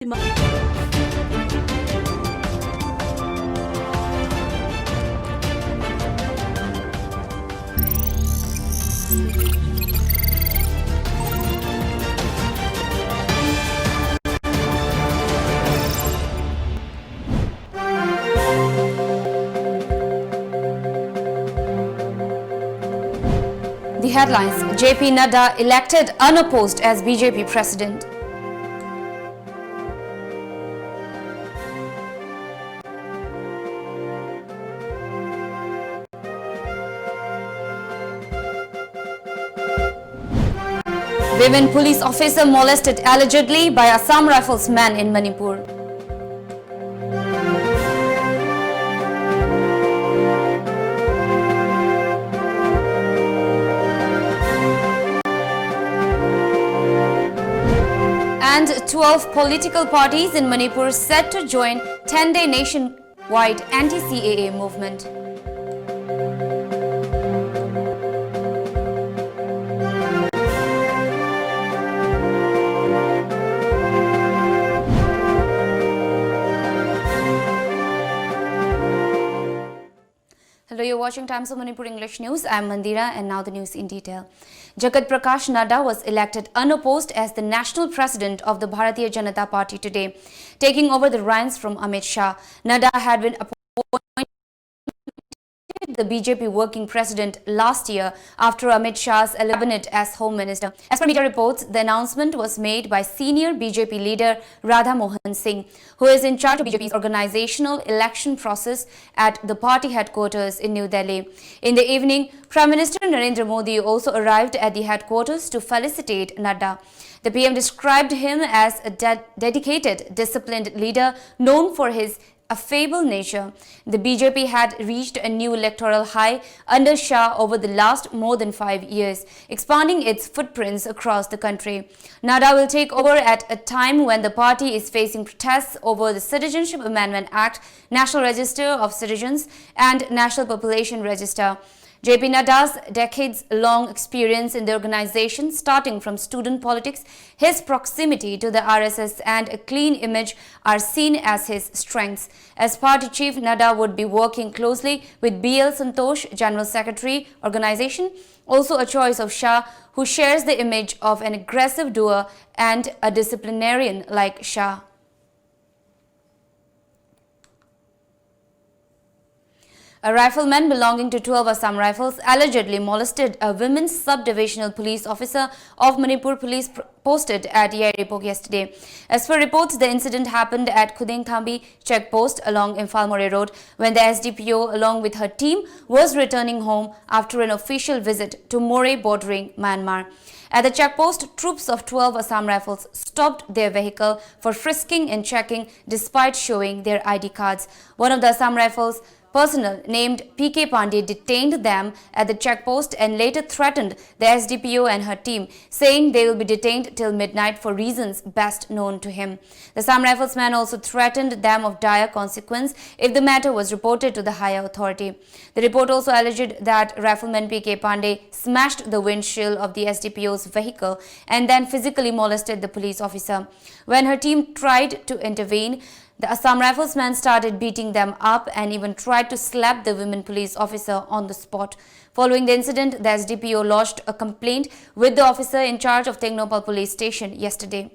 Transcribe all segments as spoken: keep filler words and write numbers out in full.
The headlines: J P Nadda elected unopposed as B J P president. Women police officer molested allegedly by Assam Rifles man in Manipur. And twelve political parties in Manipur set to join ten-day nationwide anti-C A A movement. Hello, you're watching Times of Manipur English News. I'm Mandira, and now the news in detail. Jagat Prakash Nadda was elected unopposed as the national president of the Bharatiya Janata Party today, taking over the reins from Amit Shah. Nadda had been appointed the B J P working president last year after Amit Shah's cabinet as Home Minister. As per media reports, the announcement was made by senior B J P leader Radha Mohan Singh, who is in charge of B J P's organizational election process at the party headquarters in New Delhi. In the evening, Prime Minister Narendra Modi also arrived at the headquarters to felicitate Nadda. The P M described him as a de- dedicated, disciplined leader known for his affable nature. The B J P had reached a new electoral high under Shah over the last more than five years, expanding its footprints across the country. Nadda will take over at a time when the party is facing protests over the Citizenship Amendment Act, National Register of Citizens, and National Population Register. J P Nadda's decades-long experience in the organization, starting from student politics, his proximity to the R S S and a clean image are seen as his strengths. As party chief, Nadda would be working closely with B L Santosh, General Secretary, organization, also a choice of Shah, who shares the image of an aggressive doer and a disciplinarian like Shah. A rifleman belonging to twelve Assam Rifles allegedly molested a women sub-divisional police officer of Manipur Police pr- posted at Yairipok yesterday. As per reports, the incident happened at Khudengthambi checkpost along Imphal Moreh Road when the S D P O, along with her team, was returning home after an official visit to Moreh bordering Myanmar. At the checkpost, troops of twelve Assam Rifles stopped their vehicle for frisking and checking despite showing their I D cards. One of the Assam Rifles personnel named P K Pandey detained them at the checkpost and later threatened the S D P O and her team, saying they will be detained till midnight for reasons best known to him. The Assam Rifles man also threatened them of dire consequence if the matter was reported to the higher authority. The report also alleged that Rifleman P K Pandey smashed the windshield of the S D P O's vehicle and then physically molested the police officer. When her team tried to intervene, the Assam Rifles man started beating them up and even tried to slap the women police officer on the spot. Following the incident, the S D P O lodged a complaint with the officer in charge of Tengnoupal Police Station yesterday.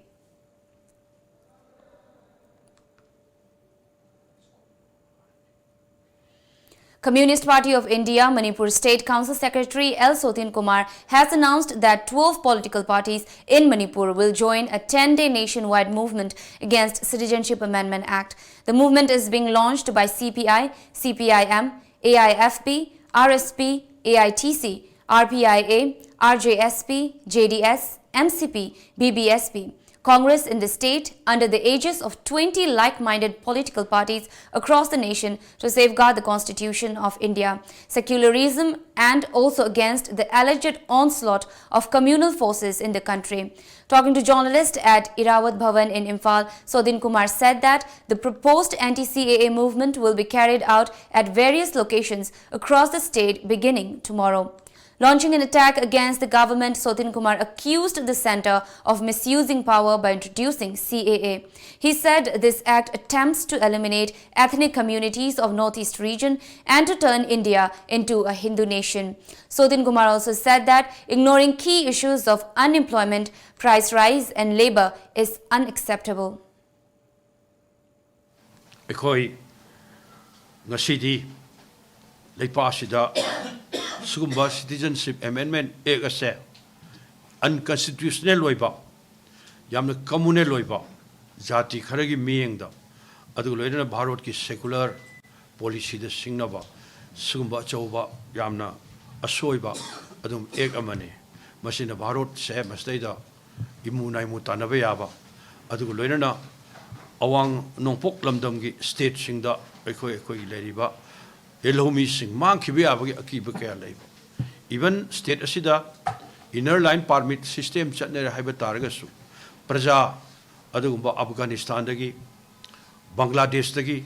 Communist Party of India Manipur State Council Secretary L Sotin Kumar has announced that twelve political parties in Manipur will join a ten-day nationwide movement against Citizenship Amendment Act. The movement is being launched by C P I, C P I M, A I F P, R S P, A I T C, R P I A, R J S P, J D S, M C P, B B S P, Congress in the state under the aegis of twenty like-minded political parties across the nation to safeguard the Constitution of India, secularism, and also against the alleged onslaught of communal forces in the country. Talking to journalists at Irawat Bhawan in Imphal, Sodin Kumar said that the proposed anti-C A A movement will be carried out at various locations across the state beginning tomorrow. Launching an attack against the government, Sodin Kumar accused the centre of misusing power by introducing C A A. He said this act attempts to eliminate ethnic communities of Northeast region and to turn India into a Hindu nation. Sodin Kumar also said that ignoring key issues of unemployment, price rise and labour is unacceptable. ꯑꯩꯈꯣꯏ ꯉꯁꯤꯗꯤ ꯂꯩꯄꯥꯛ ꯑꯁꯤꯗ ꯁꯤꯒꯨꯝꯕ Citizenship Amendment Act ꯑꯁꯦ unconstitutional ꯑꯣꯏꯕ, ꯌꯥꯝꯅ communal ꯑꯣꯏꯕ, ꯖꯥꯇꯤ ꯈꯔꯒꯤ ꯃꯤꯠꯌꯦꯡꯗ, ꯑꯗꯨꯒ ꯂꯣꯏꯅꯅ ꯚꯥꯔꯠꯀꯤ secular policyꯗ ꯁꯤꯡꯅꯕ ꯁꯤꯒꯨꯝꯕ ꯑꯆꯧꯕ, ꯌꯥꯝꯅ ꯑꯁꯣꯏꯕ ꯑꯗꯨꯝ Act ꯑꯃꯅꯤ꯫ ꯃꯁꯤꯅ ꯚꯥꯔꯠꯁꯦ ꯃꯁꯤꯗꯩꯗ ꯏꯃꯨ ꯅꯥꯏꯃꯨ ꯇꯥꯟꯅꯕ ꯌꯥꯕ, ꯑꯗꯨꯒ ꯂꯣꯏꯅꯅ ꯑꯋꯥꯡ ꯅꯣꯡꯄꯣꯛ ꯂꯝꯗꯝꯒꯤ stateꯁꯤꯡꯗ ꯑꯩꯈꯣꯏ, ꯑꯩꯈꯣꯏꯒꯤ ꯂꯩꯔꯤꯕ ꯌꯦꯜꯍꯧꯃꯤꯁꯤꯡ ꯃꯥꯡꯈꯤꯕ ꯌꯥꯕꯒꯤ ꯑꯀꯤꯕ ꯀꯌꯥ ꯂꯩꯕ꯫ Even state ꯑꯁꯤꯗ inner line permit system ꯆꯠꯅꯔꯦ ꯍꯥꯏꯕ ꯇꯥꯔꯒꯁꯨ, ꯄ꯭ꯔꯖꯥ ꯑꯗꯨꯒꯨꯝꯕ ꯑꯐꯒꯥꯅꯤꯁꯇꯥꯟꯗꯒꯤ, ꯕꯪꯒ꯭ꯂꯥꯗꯦꯁꯇꯒꯤ,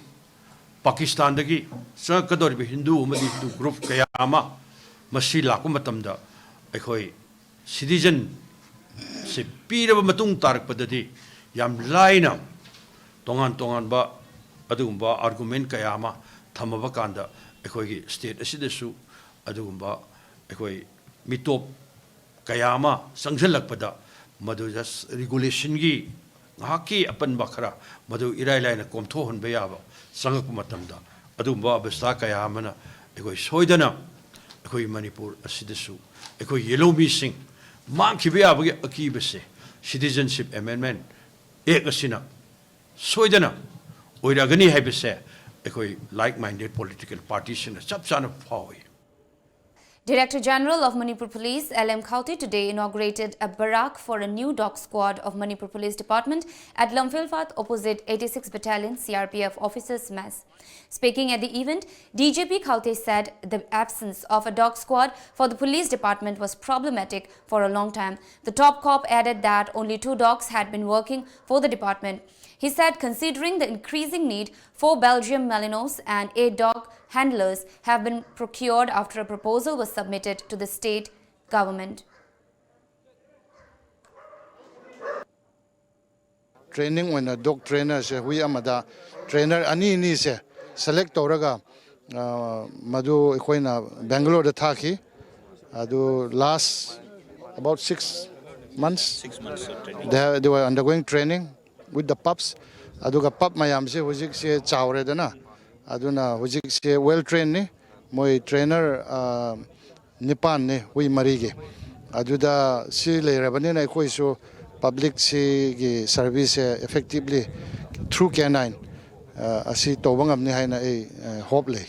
ꯄꯥꯀꯤꯁꯇꯥꯟꯗꯒꯤ ꯆꯪꯉꯛꯀꯗꯧꯔꯤꯕ ꯍꯤꯟꯗꯨ ꯑꯃꯗꯤ ꯍꯤꯟꯗꯨ group ꯀꯌꯥ ꯑꯃ ꯃꯁꯤ ꯂꯥꯛꯄ ꯃꯇꯝꯗ ꯑꯩꯈꯣꯏ citizenship ꯄꯤꯔꯕ ꯃꯇꯨꯡ ꯇꯥꯔꯛꯄꯗꯗꯤ ꯌꯥꯝ ꯂꯥꯏꯅ ꯇꯣꯉꯥꯟ ꯇꯣꯉꯥꯟꯕ ꯑꯗꯨꯒꯨꯝꯕ argument ꯀꯌꯥ ꯑꯃ ꯊꯝꯃꯕ ꯀꯥꯟꯗ ꯑꯩꯈꯣꯏꯒꯤ state ꯑꯁꯤꯗꯁꯨ ꯑꯗꯨꯒꯨꯝꯕ ꯑꯩꯈꯣꯏ ꯃꯤꯇꯣꯞ ꯀꯌꯥ ꯑꯃ ꯆꯪꯁꯤꯜꯂꯛꯄꯗ ꯃꯗꯨ just regulationꯒꯤ ꯉꯥꯏꯍꯥꯛꯀꯤ ꯑꯄꯟꯕ ꯈꯔ ꯃꯗꯨ ꯏꯔꯥꯏ ꯂꯥꯏꯅ ꯀꯣꯝꯊꯣꯛꯍꯟꯕ ꯌꯥꯕ ꯆꯪꯉꯛꯄ ꯃꯇꯝꯗ ꯑꯗꯨꯒꯨꯝꯕ ꯑꯕꯁꯊꯥ ꯀꯌꯥ ꯑꯃꯅ ꯑꯩꯈꯣꯏ ꯁꯣꯏꯗꯅ ꯑꯩꯈꯣꯏ ꯃꯅꯤꯄꯨꯔ ꯑꯁꯤꯗꯁꯨ ꯑꯩꯈꯣꯏ ꯌꯦꯜꯍꯧꯃꯤꯁꯤꯡ ꯃꯥꯡꯈꯤꯕ ꯌꯥꯕꯒꯤ ꯑꯀꯤꯕꯁꯦ Citizenship Amendment Act ꯑꯁꯤꯅ ꯁꯣꯏꯗꯅ ꯑꯣꯏꯔꯛꯒꯅꯤ ꯍꯥꯏꯕꯁꯦ ꯑꯩꯈꯣꯏ like-minded political partyꯁꯤꯡꯅ ꯆꯞ ꯆꯥꯅ ꯐꯥꯎꯏ꯫ Director General of Manipur Police, L M Khaute, today inaugurated a barrack for a new dog squad of Manipur Police Department at Lamphel Phat, opposite eighty-six Battalion C R P F Officers Mess. Speaking at the event, D G P Khaute said the absence of a dog squad for the police department was problematic for a long time. The top cop added that only two dogs had been working for the department. He said, considering the increasing need, four Belgian Malinois and eight dog handlers have been procured after a proposal was submitted to the state government. Training ꯑꯣꯏꯅ dog trainerꯁꯦ ꯍꯨꯏ ꯑꯃꯗ trainer ꯑꯅꯤ ꯑꯅꯤꯁꯦ select ꯇꯧꯔꯒ ꯃꯗꯨ ꯑꯩꯈꯣꯏꯅ Bangaloreꯗ ꯊꯥꯈꯤ꯫ ꯑꯗꯨ last about six months they, they were undergoing training with the pups. ꯑꯗꯨꯒ pup ꯃꯌꯥꯝꯁꯦ ꯍꯧꯖꯤꯛꯁꯦ ꯆꯥꯎꯔꯦꯗꯅ, ꯑꯗꯨꯅ ꯍꯧꯖꯤꯛꯁꯦ well trainedꯅꯤ꯫ ꯃꯣꯏ trainer ꯅꯤꯄꯥꯟꯅꯤ ꯍꯨꯏ ꯃꯔꯤꯒꯤ꯫ ꯑꯗꯨꯗ ꯁꯤ ꯂꯩꯔꯕꯅꯤꯅ ꯑꯩꯈꯣꯏꯁꯨ publicꯁꯤꯒꯤ serviceꯁꯦ effectively through canine ꯑꯁꯤ ꯇꯧꯕ ꯉꯝꯅꯤ ꯍꯥꯏꯅ ꯑꯩ hope ꯂꯩ꯫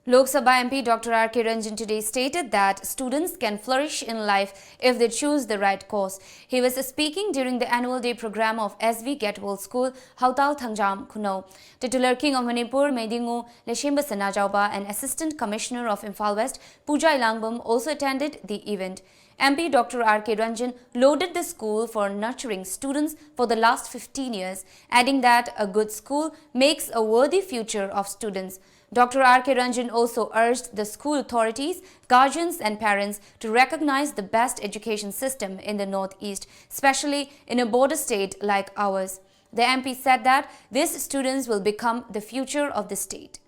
Lok Sabha M P Doctor R K Ranjan today stated that students can flourish in life if they choose the right course. He was speaking during the annual day program of S V Get World School, Hautal Thangjam, Khunou. Titular King of Manipur, Meidingu Leishemba Sanajaoba, and Assistant Commissioner of Imphal West, Puja Ilangbam, also attended the event. M P Doctor R K Ranjan lauded the school for nurturing students for the last fifteen years, adding that a good school makes a worthy future of students. Doctor R K Ranjan also urged the school authorities, guardians, and parents to recognize the best education system in the Northeast, especially in a border state like ours. The M P said that these students will become the future of the state.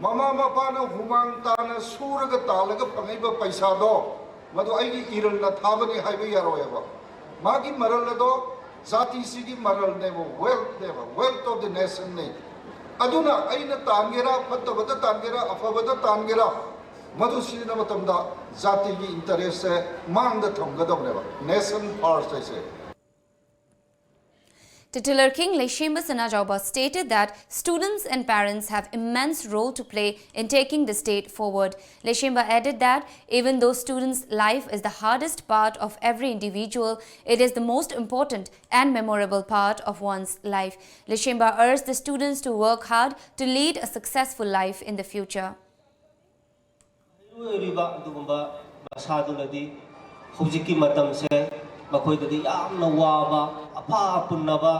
ꯃꯃꯥ ꯃꯄꯥꯅ ꯍꯨꯃꯥꯡ ꯇꯥꯅ ꯁꯨꯔꯒ ꯇꯥꯜꯂꯒ ꯐꯪꯉꯛꯏꯕ ꯄꯩꯁꯥꯗꯣ ꯃꯗꯨ ꯑꯩꯒꯤ ꯏꯔꯜꯅ ꯊꯥꯕꯅꯤ ꯍꯥꯏꯕ ꯌꯥꯔꯣꯏꯕ꯫ ꯃꯥꯒꯤ ꯃꯔꯜ ꯑꯗꯣ ꯖꯥꯇꯤꯁꯤꯒꯤ ꯃꯔꯜꯅꯦꯕ, wealthꯅꯦꯕ, wealth of the nationꯅꯤ꯫ ꯑꯗꯨꯅ ꯑꯩꯅ ꯇꯥꯟꯒꯦꯔꯥ, ꯐꯠꯇꯕꯗ ꯇꯥꯟꯒꯦꯔꯥ, ꯑꯐꯕꯗ ꯇꯥꯟꯒꯦꯔꯥ, ꯃꯗꯨ ꯁꯤꯖꯤꯟꯅꯕ ꯃꯇꯝꯗ ꯖꯥꯇꯤꯒꯤ interestꯁꯦ ꯃꯥꯡꯗ ꯊꯝꯒꯗꯕꯅꯦꯕ, nation first ꯍꯥꯏꯁꯦ꯫ Titular King Leishemba Sanajaoba stated that students and parents have immense role to play in taking the state forward. Leishemba added that even though students' life is the hardest part of every individual, it is the most important and memorable part of one's life. Leishemba urged the students to work hard to lead a successful life in the future. ꯃꯍꯩꯔꯣꯏ ꯑꯣꯏꯔꯤꯕ ꯑꯗꯨꯒꯨꯝꯕ ꯃꯁꯥꯗꯨꯅꯗꯤ ꯍꯧꯖꯤꯛꯀꯤ ꯃꯇꯝꯁꯦ ꯃꯈꯣꯏꯗꯗꯤ ꯌꯥꯝꯅ ꯋꯥꯕ, ꯑꯐ ꯄꯨꯟꯅꯕ,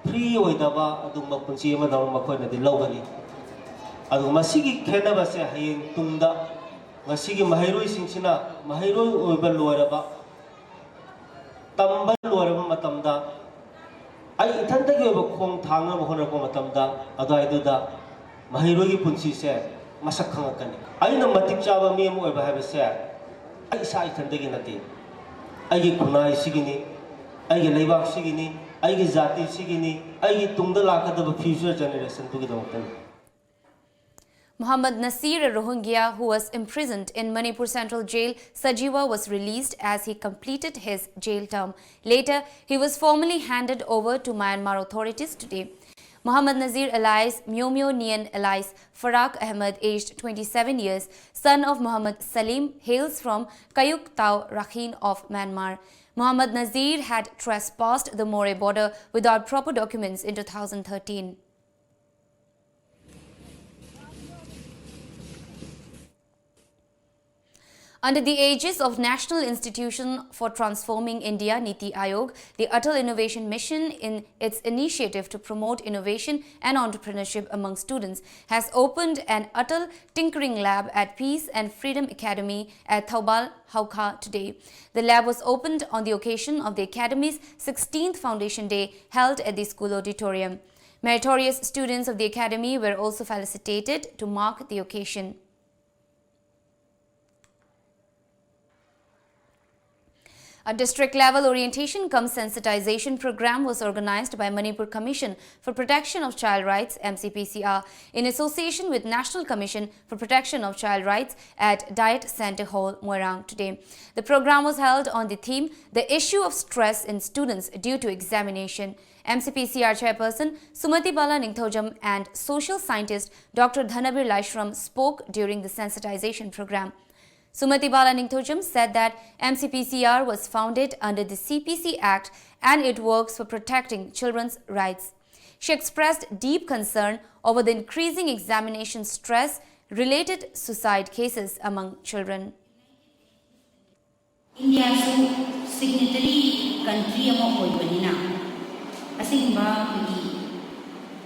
free ꯑꯣꯏꯗꯕ ꯑꯗꯨꯒꯨꯝꯕ ꯄꯨꯟꯁꯤ ꯑꯃꯗꯧꯅ ꯃꯈꯣꯏꯅꯗꯤ ꯂꯧꯒꯅꯤ꯫ ꯑꯗꯨꯒ ꯃꯁꯤꯒꯤ ꯈꯦꯠꯅꯕꯁꯦ ꯍꯌꯦꯡ ꯇꯨꯡꯗ ꯉꯁꯤꯒꯤ ꯃꯍꯩꯔꯣꯏꯁꯤꯡꯁꯤꯅ ꯃꯍꯩꯔꯣꯏ ꯑꯣꯏꯕ ꯂꯣꯏꯔꯕ, ꯇꯝꯕ ꯂꯣꯏꯔꯕ ꯃꯇꯝꯗ ꯑꯩ ꯏꯊꯟꯇꯒꯤ ꯑꯣꯏꯕ ꯈꯣꯡ ꯊꯥꯡꯅꯕ ꯍꯣꯠꯅꯔꯛꯄ ꯃꯇꯝꯗ ꯑꯗꯨꯋꯥꯏꯗꯨꯗ ꯃꯍꯩꯔꯣꯏꯒꯤ ꯄꯨꯟꯁꯤꯁꯦ ꯃꯁꯛ ꯈꯪꯉꯛꯀꯅꯤ꯫ ꯑꯩꯅ ꯃꯇꯤꯛ ꯆꯥꯕ ꯃꯤ ꯑꯃ ꯑꯣꯏꯕ ꯍꯥꯏꯕꯁꯦ ꯑꯩ ꯏꯁꯥ ꯏꯊꯟꯇꯒꯤ ꯅꯠꯇꯦ, ꯑꯩꯒꯤ ꯈꯨꯟꯅꯥꯏꯁꯤꯒꯤꯅꯤ, ꯑꯩꯒꯤ ꯂꯩꯕꯥꯛꯁꯤꯒꯤꯅꯤ, ꯑꯩꯒꯤ ꯖꯥꯇꯤꯁꯤꯒꯤꯅꯤ, ꯑꯩꯒꯤ ꯇꯨꯡꯗ ꯂꯥꯛꯀꯗꯕ future generation ꯗꯨꯒꯤꯗꯃꯛꯇꯅꯤ꯫ Mohammad Nasir, a Rohingya who was imprisoned in Manipur Central Jail, Sajiwa, was released as he completed his jail term. Later, he was formally handed over to Myanmar authorities today. Mohammad Nasir, alias Myomyo Nien, alias Farak Ahmed, aged twenty-seven years, son of Mohammad Salim, hails from Kayuk Tau Rakhin of Myanmar. Mohammad Nasir had trespassed the Moreh border without proper documents in two thousand thirteen. Under the aegis of National Institution for Transforming India, NITI Aayog, the Atal Innovation Mission, in its initiative to promote innovation and entrepreneurship among students, has opened an Atal Tinkering Lab at Peace and Freedom Academy at Thoubal, Haokha today. The lab was opened on the occasion of the academy's sixteenth foundation day held at the school auditorium. Meritorious students of the academy were also felicitated to mark the occasion. A district-level orientation cum sensitization program was organized by Manipur Commission for Protection of Child Rights, M C P C R, in association with National Commission for Protection of Child Rights at Diet Center Hall, Moirang today. The program was held on the theme, "The Issue of Stress in Students Due to Examination." M C P C R chairperson Sumati Bala Ningthoujam and social scientist Doctor Dhanabir Laishram spoke during the sensitization program. Sumati Bala Ningthoujam said that M C P C R was founded under the C P C Act and it works for protecting children's rights. She expressed deep concern over the increasing examination stress related suicide cases among children. ꯏꯟꯗꯤꯌꯥꯁꯨ signatory country ꯑꯃ ꯑꯣꯏꯕꯅꯤꯅ, ꯑꯁꯤꯒꯨꯝꯕ ꯑꯩꯈꯣꯏꯒꯤ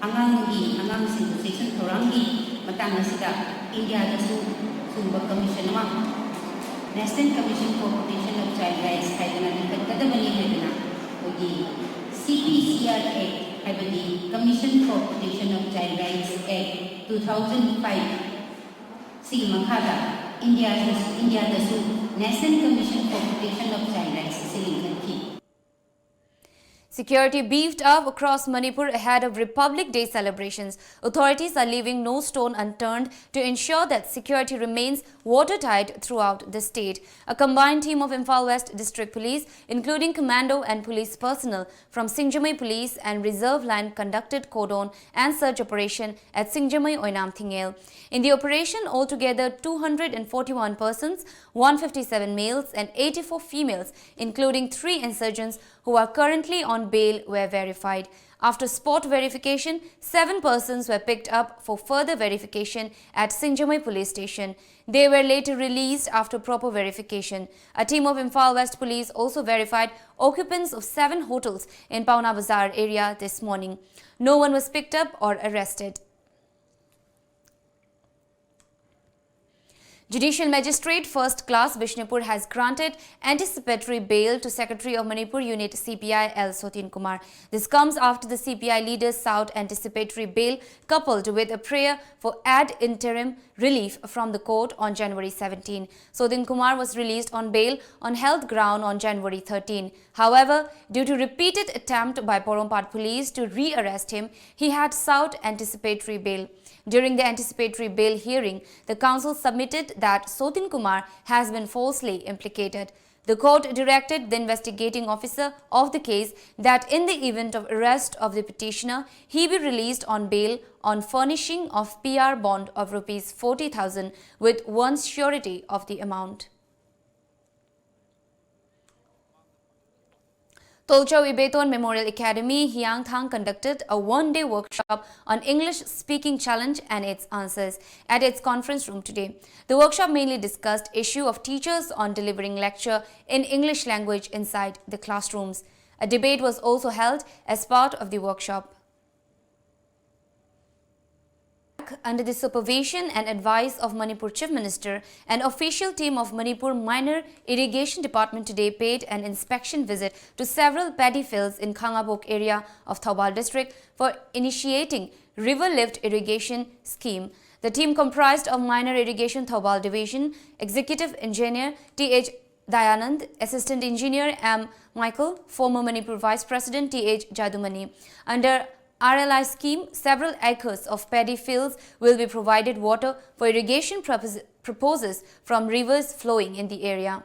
ꯑꯉꯥꯡꯒꯤ, ꯑꯉꯥꯡꯁꯤꯡꯕꯨ ꯆꯦꯛꯁꯤꯟ ꯊꯧꯔꯥꯡꯒꯤ ꯃꯇꯥꯡ ꯑꯁꯤꯗ ꯏꯟꯗꯤꯌꯥꯗꯁꯨ ꯁꯤꯒꯨꯝꯕ ꯀꯃꯤꯁꯟ ꯑꯃ, National Commission for Protection of Child Rights ꯍꯥꯏꯗꯅ ꯂꯤꯡꯈꯠꯀꯗꯕꯅꯤ ꯍꯥꯏꯗꯅ ꯑꯩꯈꯣꯏꯒꯤ C P C R Act, ꯍꯥꯏꯕꯗꯤ Commission for Protection of Child Rights Act two thousand five ꯁꯤꯒꯤ ꯃꯈꯥꯗ ꯏꯟꯗꯤꯌꯥꯗꯁꯨ, ꯏꯟꯗꯤꯌꯥꯗꯁꯨ National Commission for Protection of Child Rights ꯑꯁꯤ ꯂꯤꯡꯈꯠꯈꯤ꯫ Security beefed up across Manipur ahead of Republic Day celebrations. Authorities are leaving no stone unturned to ensure that security remains watertight throughout the state. A combined team of Imphal West District Police, including commando and police personnel from Singjamei Police and Reserve Line, conducted cordon and search operation at Singjamei Oinam Thingel. In the operation, altogether two hundred and forty-one persons, one fifty-seven males and eighty-four females, including three insurgents who are currently on bail, were verified. After spot verification, seven persons were picked up for further verification at Singjamei Police Station. They were later released after proper verification. A team of Imphal West Police also verified occupants of seven hotels in Paona Bazar area this morning. No one was picked up or arrested. Judicial Magistrate First Class Bishnupur has granted anticipatory bail to Secretary of Manipur Unit C P I L Sotin Kumar. This comes after the C P I leader sought anticipatory bail coupled with a prayer for ad interim relief from the court on January seventeen. Sotin Kumar was released on bail on health ground on January thirteen. However, due to repeated attempt by Porompat police to re-arrest him, he had sought anticipatory bail. During the anticipatory bail hearing, the counsel submitted that Sotin Kumar has been falsely implicated. The court directed the investigating officer of the case that in the event of arrest of the petitioner, he be released on bail on furnishing of P R bond of rupees forty thousand with one surety of the amount. Tolchau Ibeton Memorial Academy, Hiangthang conducted a one-day workshop on English speaking challenge and its answers at its conference room today. The workshop mainly discussed issue of teachers on delivering lecture in English language inside the classrooms. A debate was also held as part of the workshop. Under the supervision and advice of Manipur Chief Minister, an official team of Manipur Minor Irrigation Department today paid an inspection visit to several paddy fields in Khangabok area of Thoubal district for initiating river lift irrigation scheme. The team comprised of Minor Irrigation Thoubal Division Executive Engineer T H Dayanand, Assistant Engineer M Michael, former Manipur Vice President T H Jadumani. Under R L I scheme, several acres of paddy fields will be provided water for irrigation purpose- purposes from rivers flowing in the area.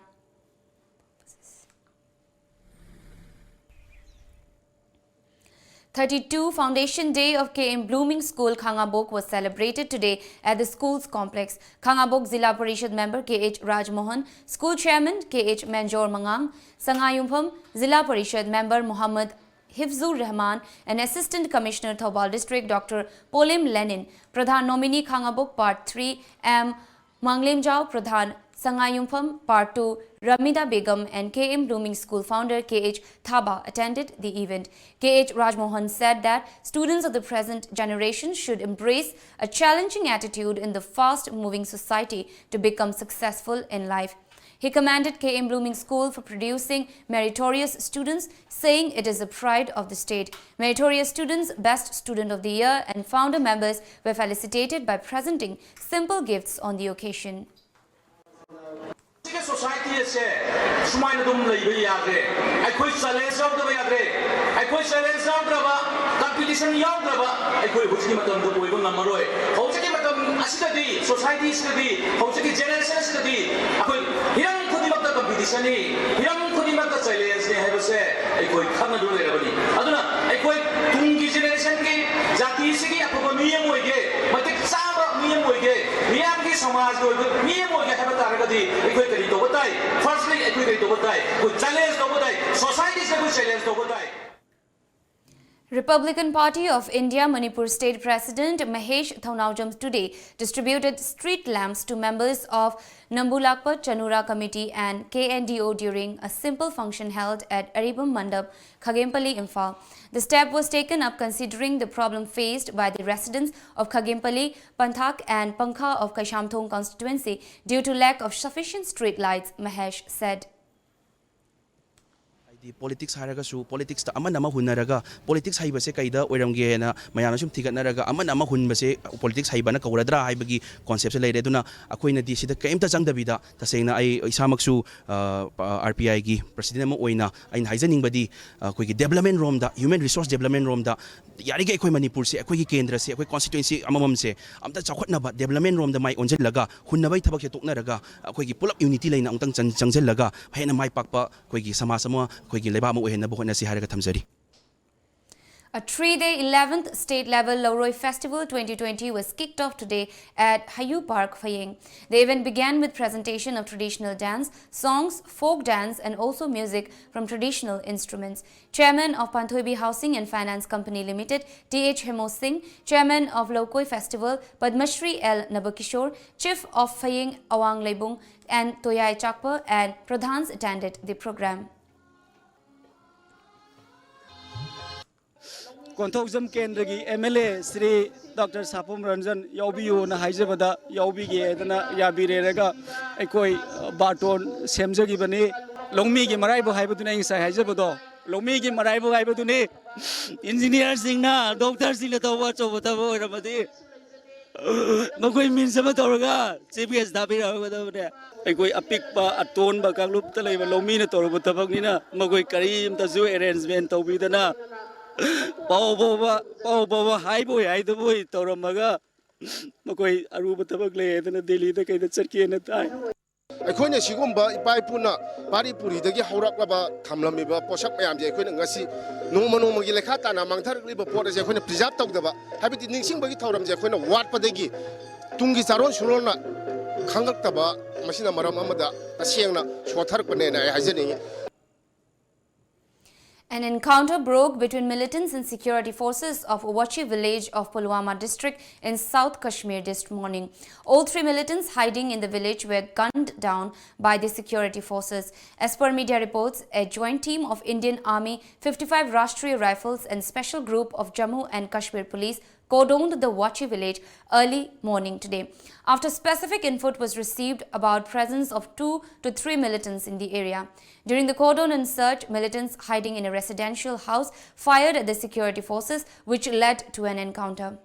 Thirty-two Foundation Day of K M Blooming School Khangabok was celebrated today at the school's complex. Khangabok Zilla Parishad member K H Rajmohan, school chairman K H Manjor Mangang, Sangayumpham Zilla Parishad member Muhammad Hifzur Rahman and Assistant Commissioner Thoubal District Doctor Polim Lenin, Pradhan Nominee Khangabok Part three M Manglemjao, Pradhan Sangayumpham, Partu, Ramida Begum, and K M Blooming School founder K H Thaba attended the event. K H Rajmohan said that students of the present generation should embrace a challenging attitude in the fast-moving society to become successful in life. He commended K M Blooming School for producing meritorious students, saying it is the pride of the state. Meritorious students, Best Student of the Year, and founder members were felicitated by presenting simple gifts on the occasion. ꯁꯤꯒꯤ society ꯑꯁꯦ ꯁꯨꯃꯥꯏꯅ ꯑꯗꯨꯝ ꯂꯩꯕ ꯌꯥꯗ꯭ꯔꯦ꯫ ꯑꯩꯈꯣꯏ challenge ꯌꯥꯎꯗꯕ ꯌꯥꯗ꯭ꯔꯦ꯫ ꯑꯩꯈꯣꯏ ꯆꯦꯂꯦꯟꯖ ꯌꯥꯎꯗ꯭ꯔꯕ, ꯀꯝꯄꯤꯇꯤꯁꯟ ꯌꯥꯎꯗ꯭ꯔꯕ ꯑꯩꯈꯣꯏ ꯍꯧꯖꯤꯛꯀꯤ ꯃꯇꯝꯗ ꯑꯣꯏꯕ ꯉꯝꯃꯔꯣꯏ꯫ ꯍꯧꯖꯤꯛꯀꯤ ꯃꯇꯝ ꯑꯁꯤꯗꯗꯤ, ꯁꯣꯁꯥꯏꯇꯤ ꯑꯁꯤꯗꯗꯤ, ꯍꯧꯖꯤꯛꯀꯤ ꯖꯦꯅꯦꯔꯦꯁꯟ ꯑꯁꯤꯗꯗꯤ ꯑꯩꯈꯣꯏ ꯍꯤꯔꯝ ꯈꯨꯗꯤꯡꯃꯛꯇ ꯀꯝꯄꯤꯇꯤꯁꯟꯅꯤ, ꯍꯤꯔꯝ ꯈꯨꯗꯤꯡꯃꯛꯇ ꯆꯦꯂꯦꯟꯖꯅꯤ ꯍꯥꯏꯕꯁꯦ ꯑꯩꯈꯣꯏ ꯈꯪꯅꯗꯨꯅ ꯂꯩꯔꯕꯅꯤ꯫ ꯑꯗꯨꯅ ꯑꯩꯈꯣꯏ ꯇꯨꯡꯒꯤ ꯖꯦꯅꯦꯔꯦꯁꯟꯒꯤ, ꯖꯥꯇꯤꯁꯤꯒꯤ ꯑꯐꯕ ꯃꯤ ꯑꯃ ꯑꯣꯏꯒꯦ, ꯃꯇꯤꯛ ꯆꯥꯕ ꯃꯤ ꯑꯃ ꯑꯣꯏꯒꯦ, ꯃꯤꯌꯥꯝꯒꯤ ꯁꯃꯥꯖꯒꯤ ꯑꯣꯏꯕ ꯃꯤ ꯑꯃ ꯑꯣꯏꯒꯦ ꯍꯥꯏꯕ ꯇꯥꯔꯒꯗꯤ ꯑꯩꯈꯣꯏ ꯀꯔꯤ ꯇꯧꯕ ꯇꯥꯏ? ꯐꯥꯔꯁꯂꯤ ꯑꯩꯈꯣꯏ ꯀꯔꯤ ꯇꯧꯕ ꯇꯥꯏ? ꯑꯩꯈꯣꯏ ꯆꯦꯂꯦꯟꯖ ꯇꯧꯕ ꯇꯥꯏ꯫ ꯁꯣꯁꯥꯏꯇꯤꯁꯤꯗ ꯑꯩꯈꯣꯏ ꯆꯦꯂꯦꯟꯖ ꯇꯧꯕ ꯇꯥꯏ꯫ Republican Party of India Manipur State President Mahesh Thounaojam today distributed street lamps to members of Nambulakpa Chanura Committee and K N D O during a simple function held at Aribam Mandap, Khagempally, Imphal. The step was taken up considering the problem faced by the residents of Khagempally, Panthak and Pankha of Kaishamthong constituency due to lack of sufficient street lights, Mahesh said. ꯍꯥꯏꯗꯤ politics ꯍꯥꯏꯔꯒꯁꯨ ꯄꯣꯂꯤꯇꯤꯛꯁꯇ ꯑꯃꯅ ꯑꯃ ꯍꯨꯟꯅꯔꯒ politics ꯍꯩꯕꯁꯦ ꯀꯩꯗ ꯑꯣꯏꯔꯝꯒꯦꯅ ꯃꯌꯥꯝꯅ ꯁꯨꯝ ꯊꯤꯒꯠꯅꯔꯒ ꯑꯃꯅ ꯑꯃ ꯍꯨꯟꯕꯁꯦ politics ꯍꯩꯕꯅ ꯀꯧꯔꯗ꯭ꯔꯥ ꯍꯥꯏꯕꯒꯤ ꯀꯣꯟꯁꯦꯞꯁꯦ ꯂꯩꯔꯦ꯫ ꯑꯗꯨꯅ ꯑꯩꯈꯣꯏꯅꯗꯤ ꯁꯤꯗ ꯀꯔꯤꯝꯇ ꯆꯪꯗꯕꯤꯗ ꯇꯁꯦꯡꯅ ꯑꯩ ꯏꯁꯥꯃꯛꯁꯨ ꯑꯥꯔ ꯄꯤ ꯑꯥꯏꯒꯤ ꯄ꯭ꯔꯁꯤꯗꯦꯟ ꯑꯃ ꯑꯣꯏꯅ ꯑꯩꯅ ꯍꯥꯏꯖꯅꯤꯡꯕꯗꯤ ꯑꯩꯈꯣꯏꯒꯤ ꯗꯦꯕꯂꯞꯃꯦꯟ ꯔꯣꯝꯗ, ꯍ꯭ꯌꯨꯃꯦꯟ ꯔꯤꯁꯣꯔꯁ ꯗꯦꯕꯂꯞꯃꯦꯟ ꯔꯣꯝꯗ ꯌꯥꯔꯤꯈꯩ ꯑꯩꯈꯣꯏ ꯃꯅꯤꯄꯨꯔꯁꯦ, ꯑꯩꯈꯣꯏꯒꯤ ꯀꯦꯟꯗ꯭ꯔꯁꯦ, ꯑꯩꯈꯣꯏ ꯀꯣꯟꯁꯇꯤꯇ꯭ꯋꯦꯟꯁꯤ ꯑꯃꯃꯝꯁꯦ ꯑꯝꯇ ꯆꯥꯎꯈꯠꯅꯕ, ꯗꯦꯕꯂꯞꯃꯦꯟ ꯔꯣꯝꯗ ꯃꯥꯏ ꯑꯣꯟꯁꯤꯜꯂꯒ ꯍꯨꯟꯅꯕꯒꯤ ꯊꯕꯛꯁꯦ ꯇꯣꯛꯅꯔꯒ ꯑꯩꯈꯣꯏꯒꯤ ꯄꯨꯂꯞ ꯌꯨꯅꯤꯇꯤ ꯂꯩꯅ ꯑꯃꯨꯛꯇꯪ ꯆꯪ- ꯆꯪꯁꯤꯜꯂꯒ ꯍꯦꯟꯅ ꯃꯥꯏ ꯄꯥꯛꯄ ꯑꯩꯈꯣꯏꯒꯤ ꯁꯃꯥꯖ ꯑꯃ, ꯑꯩꯈꯣꯏꯒꯤ ꯂꯩꯕꯥꯛ ꯑꯃ ꯑꯣꯏꯍꯟꯅꯕ ꯍꯣꯠꯅꯁꯤ ꯍꯥꯏꯔꯒ ꯊꯝꯖꯔꯤ꯫ A three-day eleventh State Level Lauroi Festival twenty twenty was kicked off today at Hayu Park, Phayeng. The event began with presentation of traditional dance, songs, folk dance, and also music from traditional instruments. Chairman of Panthoibi Housing and Finance Company Limited, T H Hemo Singh, Chairman of Lokoi Festival, Padma Shri L Nabakishore, Chief of Phayeng Awang Leibung, and Toyai Chakpa and Pradhans attended the program. ꯀꯣꯟꯊꯧꯖꯝ ꯀꯦꯟꯗ꯭ꯔꯒꯤ M L A Shri doctor Sapam Ranjan ꯌꯥꯎꯕꯤꯌꯨꯅ ꯍꯥꯏꯖꯕꯗ ꯌꯥꯎꯕꯤꯒꯦ ꯍꯥꯏꯗꯅ ꯌꯥꯕꯤꯔꯦꯔꯒ ꯑꯩꯈꯣꯏ ꯕꯥꯔꯇꯣꯟ ꯁꯦꯝꯖꯈꯤꯕꯅꯤ꯫ ꯂꯧꯃꯤꯒꯤ ꯃꯔꯥꯏꯕꯛ ꯍꯥꯏꯕꯗꯨꯅꯤ ꯑꯩ ꯉꯁꯥꯏ ꯍꯥꯏꯖꯕꯗꯣ, ꯂꯧꯃꯤꯒꯤ ꯃꯔꯥꯏꯕꯛ ꯍꯥꯏꯕꯗꯨꯅꯤ꯫ ꯏꯟꯖꯤꯅꯤꯌꯥꯔꯁꯤꯡꯅ, ꯗꯣꯛꯇꯔꯁꯤꯡꯅ ꯇꯧꯕ ꯑꯆꯧꯕ ꯊꯕꯛ ꯑꯣꯏꯔꯝꯃꯗꯤ ꯃꯈꯣꯏ ꯃꯤꯟꯁ ꯑꯃ ꯇꯧꯔꯒ ꯆꯤꯐ ꯒꯦꯁ ꯊꯥꯕꯤꯔꯛꯀꯗꯕꯅꯦ꯫ ꯑꯩꯈꯣꯏ ꯑꯄꯤꯛꯄ ꯑꯇꯣꯟꯕ ꯀꯥꯡꯂꯨꯞꯇ ꯂꯩꯕ ꯂꯧꯃꯤꯅ ꯇꯧꯔꯨꯕ ꯊꯕꯛꯅꯤꯅ ꯃꯈꯣꯏ ꯀꯔꯤꯝꯇꯁꯨ ꯑꯦꯔꯦꯟꯖꯃꯦꯟ ꯇꯧꯕꯤꯗꯅ ꯄꯥꯎ ꯐꯥꯎꯕ ꯄꯥꯎ ꯐꯥꯎꯕ ꯍꯥꯏꯕꯣꯏ ꯍꯥꯏꯗꯕꯣꯏ ꯇꯧꯔꯝꯃꯒ ꯃꯈꯣꯏ ꯑꯔꯨꯕ ꯊꯕꯛ ꯂꯩ ꯍꯥꯏꯗꯅ ꯗꯦꯜꯂꯤꯗ ꯀꯩꯗ ꯆꯠꯀꯦꯅ ꯇꯥꯏ꯫ ꯑꯩꯈꯣꯏꯅ ꯁꯤꯒꯨꯝꯕ ꯏꯄꯥ ꯏꯄꯨꯅ ꯄꯥꯔꯤ ꯄꯨꯔꯤꯗꯒꯤ ꯍꯧꯔꯛꯂꯕ ꯊꯝꯂꯝꯃꯤꯕ ꯄꯣꯠꯁꯛ ꯃꯌꯥꯝꯁꯦ ꯑꯩꯈꯣꯏꯅ ꯉꯁꯤ ꯅꯣꯡꯃ ꯅꯣꯡꯃꯒꯤ ꯂꯩꯈꯥ ꯇꯥꯅ ꯃꯥꯡꯊꯔꯛꯂꯤꯕ ꯄꯣꯠ ꯑꯁꯦ ꯑꯩꯈꯣꯏꯅ ꯄ꯭ꯔꯤꯖꯥꯕ ꯇꯧꯗꯕ, ꯍꯥꯏꯕꯗꯤ ꯅꯤꯡꯁꯤꯡꯕꯒꯤ ꯊꯧꯔꯝꯁꯦ ꯑꯩꯈꯣꯏꯅ ꯋꯥꯠꯄꯗꯒꯤ ꯇꯨꯡꯒꯤ ꯆꯥꯔꯣꯟ ꯁꯨꯔꯣꯟꯅ ꯈꯪꯂꯛꯇꯕ, ꯃꯁꯤꯅ ꯃꯔꯝ ꯑꯃꯗ ꯇꯁꯦꯡꯅ ꯁꯣꯠꯊꯔꯛꯄꯅꯦꯅ ꯑꯩ ꯍꯥꯏꯖꯅꯤꯡꯉꯤ꯫ An encounter broke between militants and security forces of Wachi village of Pulwama district in South Kashmir this morning. All three militants hiding in the village were gunned down by the security forces. As per media reports, a joint team of Indian Army, fifty-five Rashtriya Rifles and Special Group of Jammu and Kashmir Police cordoned the Wachi village early morning today, after specific input was received about presence of two to three militants in the area. During the cordon and search, militants hiding in a residential house fired at the security forces, which led to an encounter.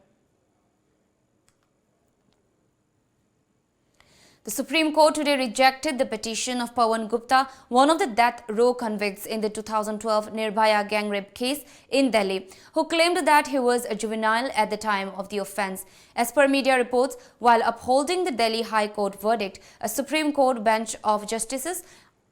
The Supreme Court today rejected the petition of Pawan Gupta, one of the death row convicts in the two thousand twelve Nirbhaya gang rape case in Delhi, who claimed that he was a juvenile at the time of the offense. As per media reports, while upholding the Delhi High Court verdict, a Supreme Court bench of justices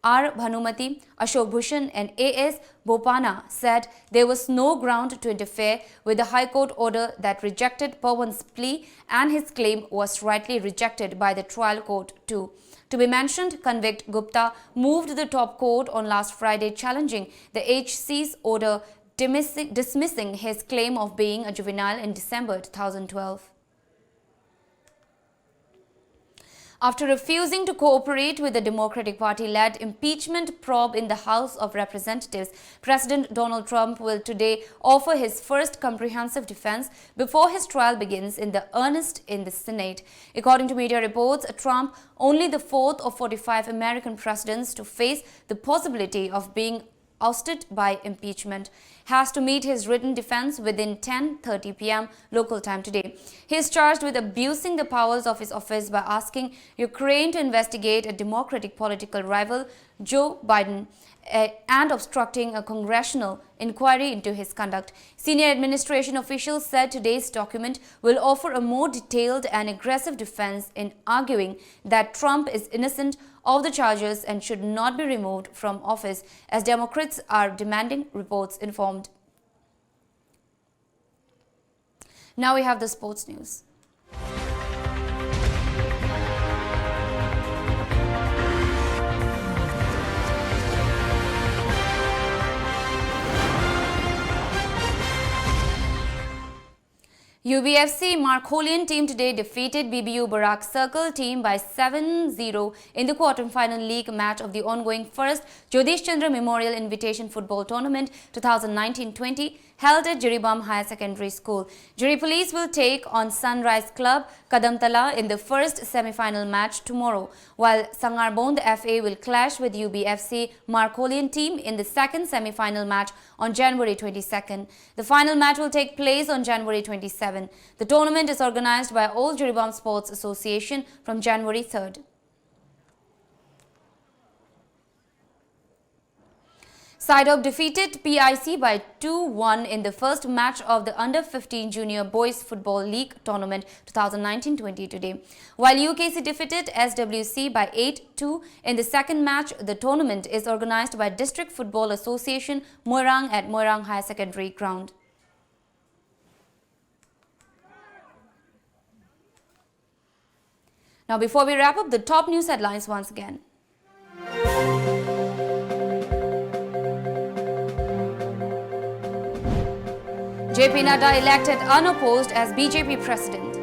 R Bhanumati, Ashok Bhushan, and A S Bopanna said there was no ground to interfere with the High Court order that rejected Pawan's plea and his claim was rightly rejected by the trial court too. To be mentioned, convict Gupta moved the top court on last Friday challenging the H C's order dismissing, dismissing his claim of being a juvenile in December two thousand twelve. After refusing to cooperate with the Democratic Party-led impeachment probe in the House of Representatives, President Donald Trump will today offer his first comprehensive defense before his trial begins in the earnest in the Senate. According to media reports, Trump, only the fourth of forty-five American presidents to face the possibility of being ousted by impeachment, has to meet his written defense within ten thirty p m local time today. He is charged with abusing the powers of his office by asking Ukraine to investigate a Democratic political rival, Joe Biden, eh, and obstructing a congressional inquiry into his conduct. Senior administration officials said today's document will offer a more detailed and aggressive defense in arguing that Trump is innocent of the charges and should not be removed from office, as Democrats are demanding, reports informed. Now we have the sports news. U B F C Markolian team today defeated B B U Barak Circle team by seven zero in the quarter-final league match of the ongoing first Jagdish Chandra Memorial Invitation Football Tournament twenty nineteen twenty, held at Jiribam Higher Secondary School. Jiri Police will take on Sunrise Club Kadamtala in the first semi-final match tomorrow, while Sangarbond F A will clash with U B F C Markolian team in the second semi-final match on January twenty-second. The final match will take place on January twenty-seven. The tournament is organized by All Jiribam Sports Association from January third. Sidok defeated P I C by two one in the first match of the Under fifteen Junior Boys Football League Tournament twenty nineteen twenty today, while U K C defeated S W C by eight two in the second match. The tournament is organized by District Football Association, Moirang, at Moirang Higher Secondary Ground. Now, before we wrap up, the top news headlines once again. J P Nadda elected unopposed as B J P president.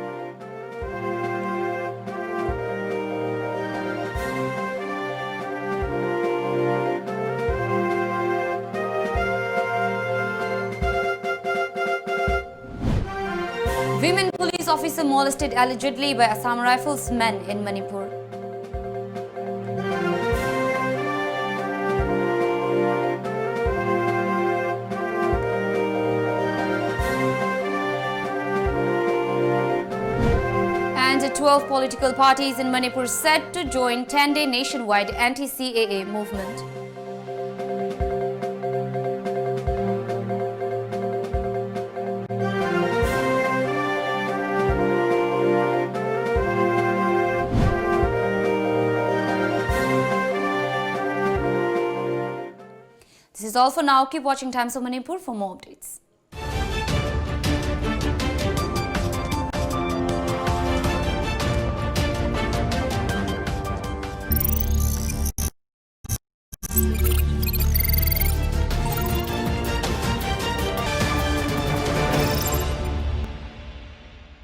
Women police officer molested allegedly by Assam Rifles men in Manipur. And twelve political parties in Manipur set to join ten-day nationwide anti-C A A movement. This is all for now. Keep watching Times of Manipur for more updates.